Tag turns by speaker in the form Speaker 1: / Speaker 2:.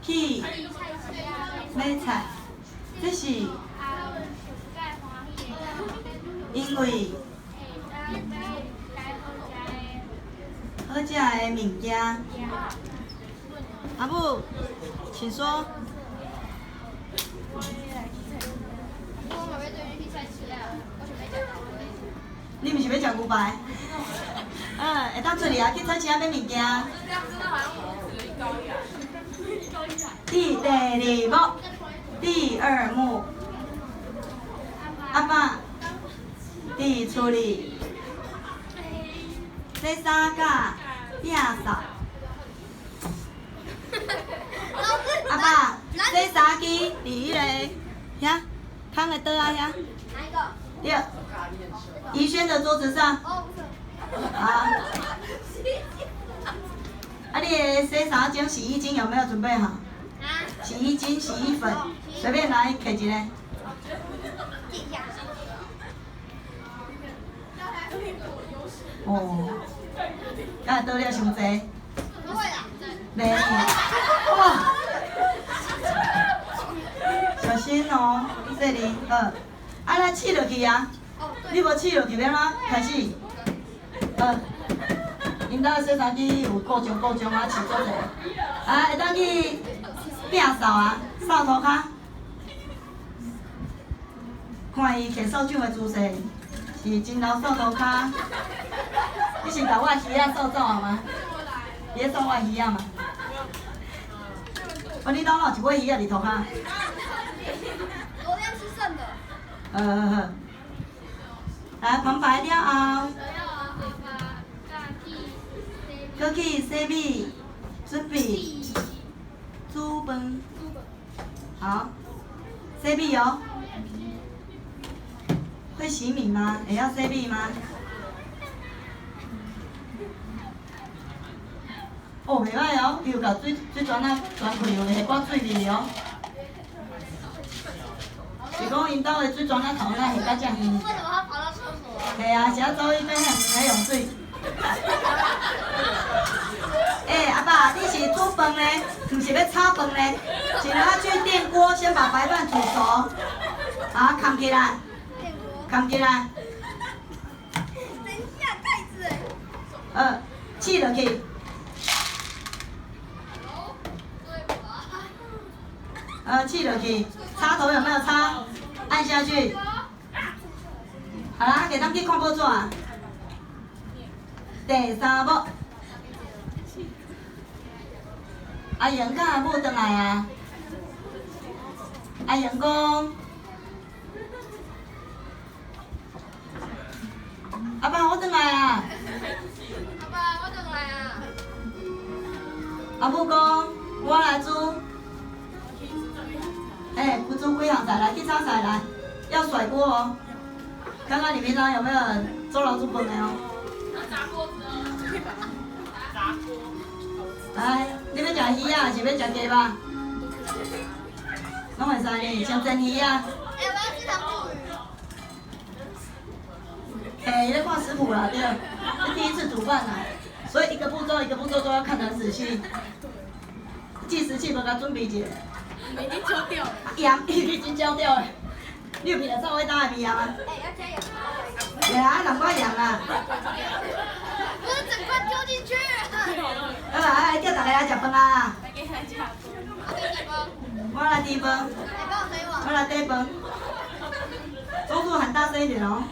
Speaker 1: 去買菜，這是因為好食的物件。阿母，請說。你毋是欲食牛排？嗯，會當出去啊，去菜市仔買物件。第二幕，第二幕，阿爸佇厝裡洗衫佮摒掃。阿爸，洗衫機佇彼个遐，空的桌仔遐。對，怡萱的桌子上。啊。啊，你的洗衫精、洗衣精有沒有準備好？洗衣精、洗衣粉，隨便來摕一個。哦，敢會倒了傷濟？袂。哇！小心哦，細膩，好。啊，咱試落去啊！你無試落去，欲按怎開始？好。𪜶兜洗衫機有故障，故障啊，試做者。啊，會當去摒掃啊，掃塗跤。看伊摕掃帚的姿勢，是真𠢕掃塗跤。你是共我的魚仔掃走啊嗎？你咧掃我的魚仔嗎？哦，你兜哪有一尾魚仔佇塗跤？
Speaker 2: 昨天吃剩的。
Speaker 1: 好好好。來，旁白了後，閣去洗米，準備煮飯。好，洗米哦。會洗米嗎？會曉洗米嗎？哦，袂歹哦，伊有共水泉仔全開，有下寡水味哦。是講𪜶兜的水泉仔頭哪下甲遮遠？
Speaker 2: 為什麼他跑到廁所？
Speaker 1: 嘿啊，是愛走去變遐遠用水。欸，阿爸，你是煮飯呢，毋是欲炒飯呢？請拿去電鍋，先把白飯煮熟。好，崁起來。崁起來。
Speaker 2: 等一下，蓋子。
Speaker 1: 試落去。試落去，插頭有沒有插？按下去。好啦，會當去看報紙啊。第三幕，阿英佮阿母轉來啊。阿英講：阿爸，我轉來啊。
Speaker 2: 阿爸，我轉來啊。
Speaker 1: 阿母講：我來煮。欸，不煮幾項菜，來去炒菜來，要甩鍋哦。看看你平常有沒有做老煮飯的哦。
Speaker 3: 炸鍋子哦。炸鍋。
Speaker 1: 來，你欲食魚仔，還是欲食雞肉？攏會使呢，先煎魚仔。
Speaker 2: 欸，我要吃糖醋魚。
Speaker 1: 欸，伊咧看食譜啦，對。你第一次煮飯啦，所以一個步驟一個步驟都要看得很仔細。計時器無共準備一下。
Speaker 3: 已經焦掉了。
Speaker 1: 鹽已經焦掉了。你有聞著臭味道的味啊嗎？
Speaker 2: 欸，要加鹽。
Speaker 1: 對啊，愛落寡鹽啦。
Speaker 2: 不是整塊丟進去。
Speaker 1: 好啦，來叫大家來食飯啊！我來煮飯。我來底飯。中柱喊大聲一點哦。